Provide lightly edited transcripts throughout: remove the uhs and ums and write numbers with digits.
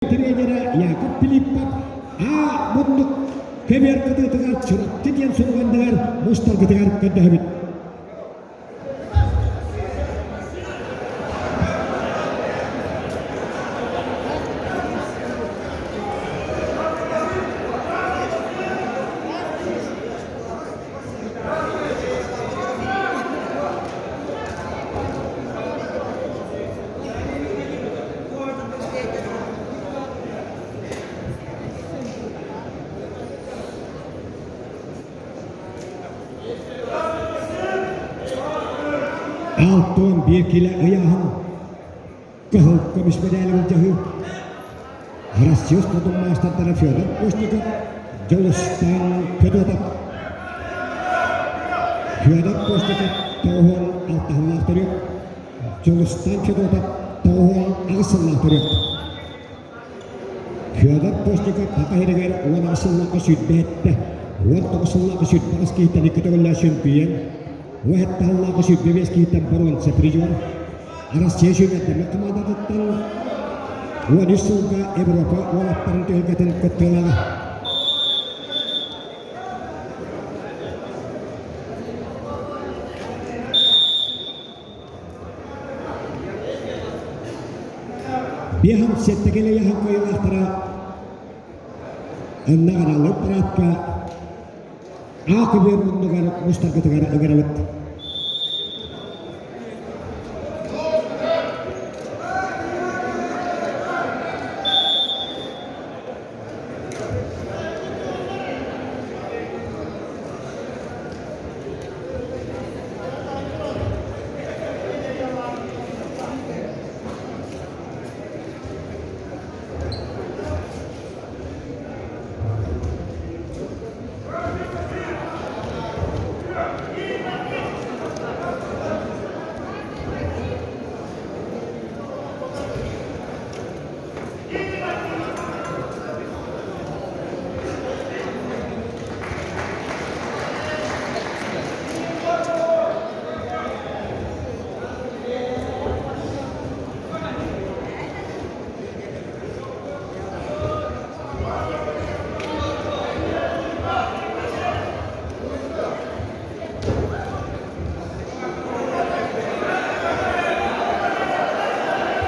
Тренерэ Яков Филиппов А муннук көбүөр кытыытыгар Чурапчы диэн суругандыгар мустаргытыгар көрдөһөбүт. Алтон биэкилэ ыйааһын кыһыл көмүс мэдээли былдьаһыы Россия спордун маастардара Федор Постников, Дьулустаан Федотов. Федор Постников тоҕуһуон алтаһыллаах төрүөк Дьулустаан Федотов 98 сыллаах төрүөк. Федор Постников Саха сиригэр 18 сыллаахха 27, 19 сыллаахха 28 киһиттэн икки төгүллээх чөмпүйүөн, 17 сыллаахха 25 киһиттэн боруонса призер, Россия сүүмэрдэммит хамаандатыттан 13 сылга Европа уолаттарын түһүлгэтин кыттыылааҕа. Биэһэн сэттэ кэлэ кыайыылаахтара Аннаҕараллар параадка А көбүөр муннугар мустаргытыгар ыҥырабыт.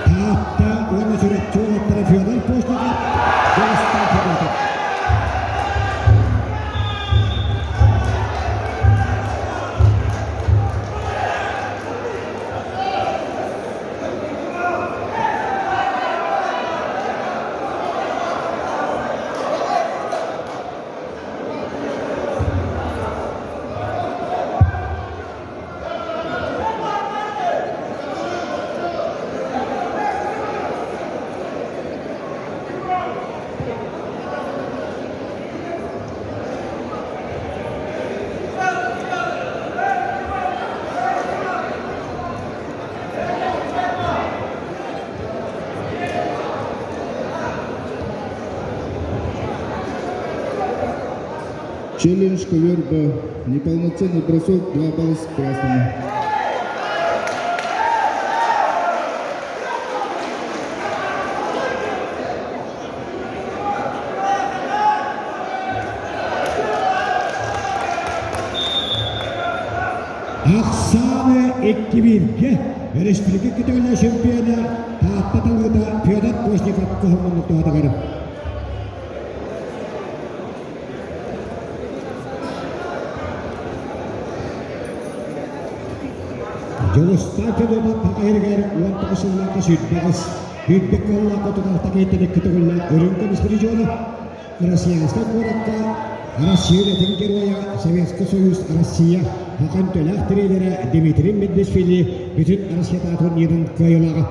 Таатта уонна Чурапчы уолаттара Федор Постников, Дьулустаан Федотов. Челлендж ковер Б. Неполноценный бросок 2 балла с красному. Ахсааны икки-бииргэ өрөспүүбүлүкэ көтөҕүллэр чемпиона Таатта талыыта Федор Постников кыһыл туһатыгар. Дьулустаан Федотов Хахайырыгар 19 сыллаахха сүүрбэҕис, сүүрбэ кыаллаахха туталта киһиттэн икки төгүллээх үрүҥ көмүс призера, Красноярскай куоракка Россия үлэтин геройа, Советский Союз Россия Хакан төлөөх тренерэ Дмитрий Медведшвили бүтүн Россиятааҕы турнирын кыайыылааҕа.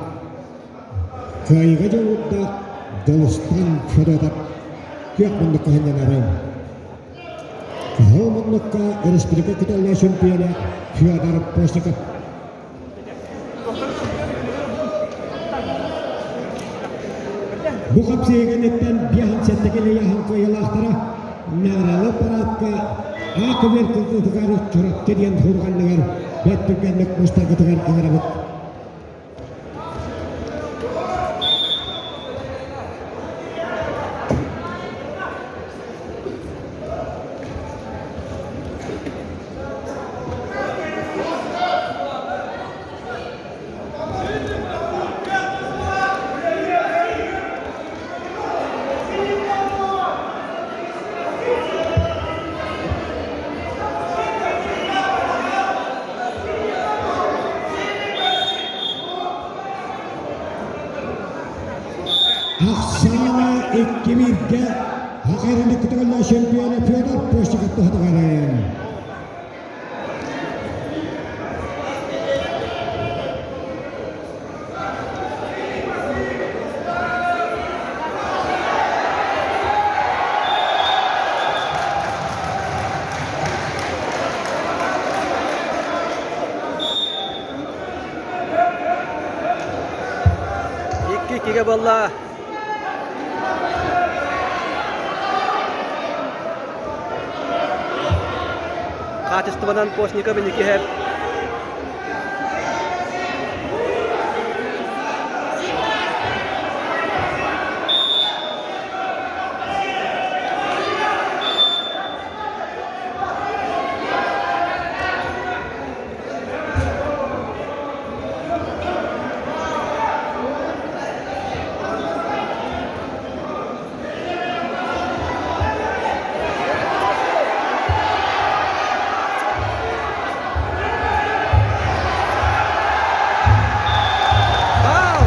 Кыайыыга дьолуурдаах Дьулустаан Федотов күөх муннукка сынньанарын. Кыһыл муннукка республика кыталлаах чемпиона Федор Постников. Бу хапсыйыгыныттан биэһин сэттэ килийаһын кыайыылаахтара наҕаралы параадка А көбүөр кылгытыгар Чурапчы диэн хурҕанныгар бэрт түргэнник мустаргытыгар ыҥырабыт. Ахсаана 2-1-гэ Хакайрын көтөҕүллээх чемпиона Федор Постников туһатыгарын. Икки иккигэ буолла. Хаачыстыбанан Постников инники иһэр. Бал!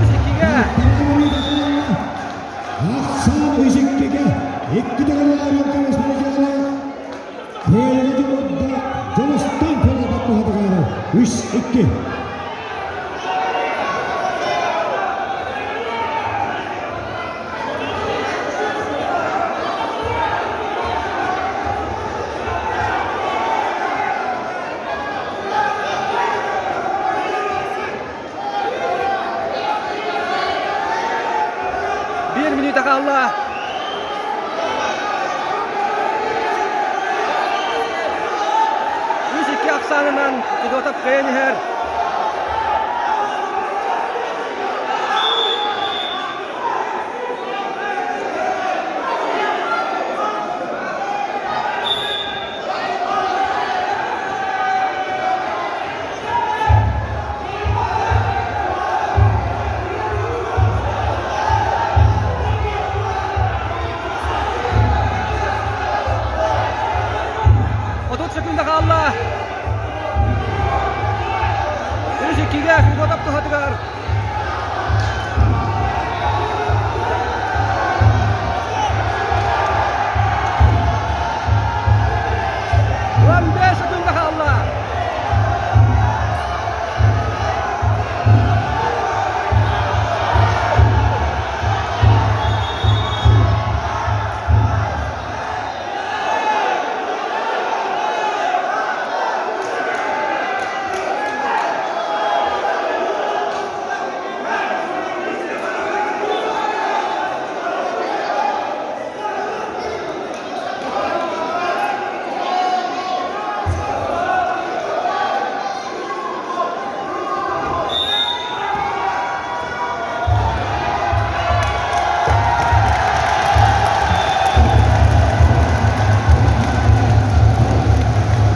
Үс иккигэ! Ахсаан үс иккигэ икки төгүллээх көмүс медаль Кыайыыга дьулурда Дьулустан Федоров туһатыгар 3-2. Биир мүнүүтэ хаалла. Үс икки ахсаанынан Федотов кыайан иһэр. 30 секунда хаалла. Үс иккигэ Федотов туһатыгар. 15 секунда хаалла.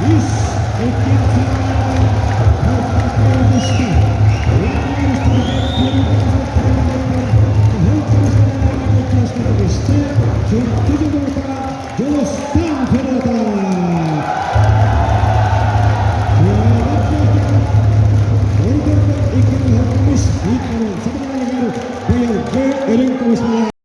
Үс икки ахсаанынан